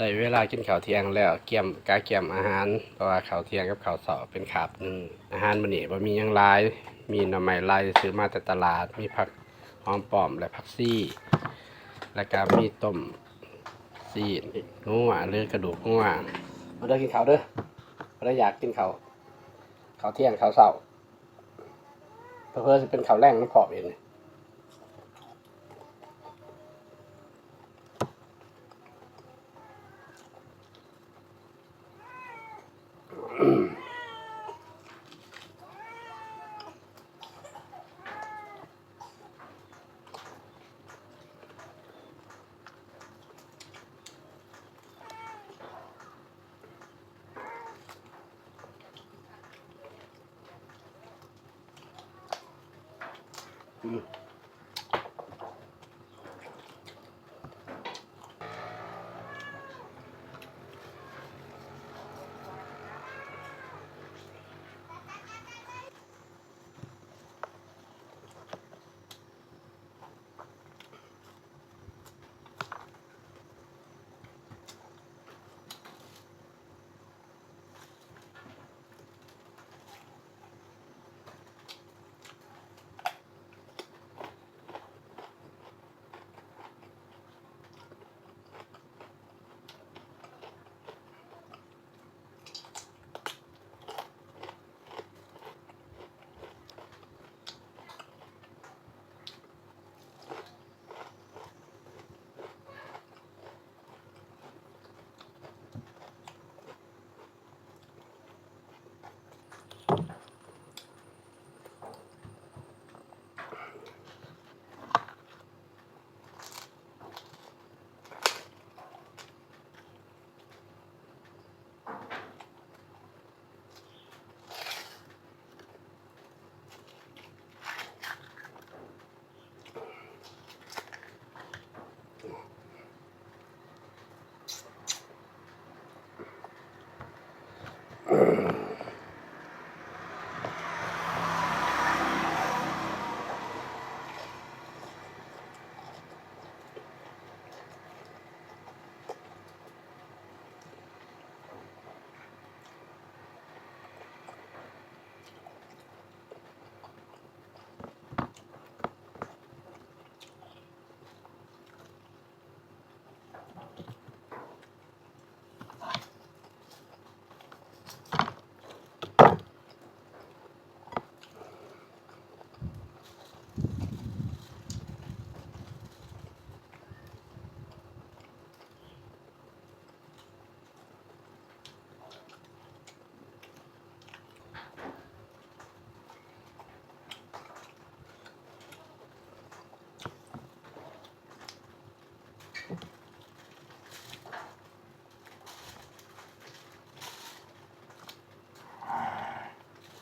ດ້ເວລາກິນເຂົ້າທ່ຽງແລ້ວ, ກຽມ ກະກຽມອາຫານ ເພາະວ່າເຂົ້າທ່ຽງກັບເຂົ້າເຊົ້າເປັນຄາບໜຶ່ງ. ອາຫານມື້ນີ້ບໍ່ມີຫຍັງຫຼາຍ, ມີໜໍ່ໄມ້ໄລ່ຊື້ມາແຕ່ຕະຫຼາດ, ມີຜັກຫອມປ້ອມ ແລະ ຜັກຊີ, ແລ້ວກະມີຕົ້ມຊີ້ນງົວ ຫຼື ກະດູກງົວ. ມາເດີ ກິນເຂົ້າເດີ, ຜູ້ໃດຢາກກິນເຂົ້າ ເຂົ້າທ່ຽງ ເຂົ້າເຊົ້າ. ເຜີໆຊິເປັນເຂົ້າແລງນຳພ້ອມອີກ.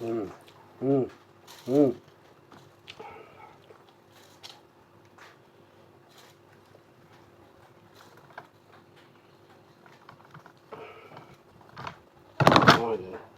ອືມ ອືມ ອືມ. ໂອ້ຍ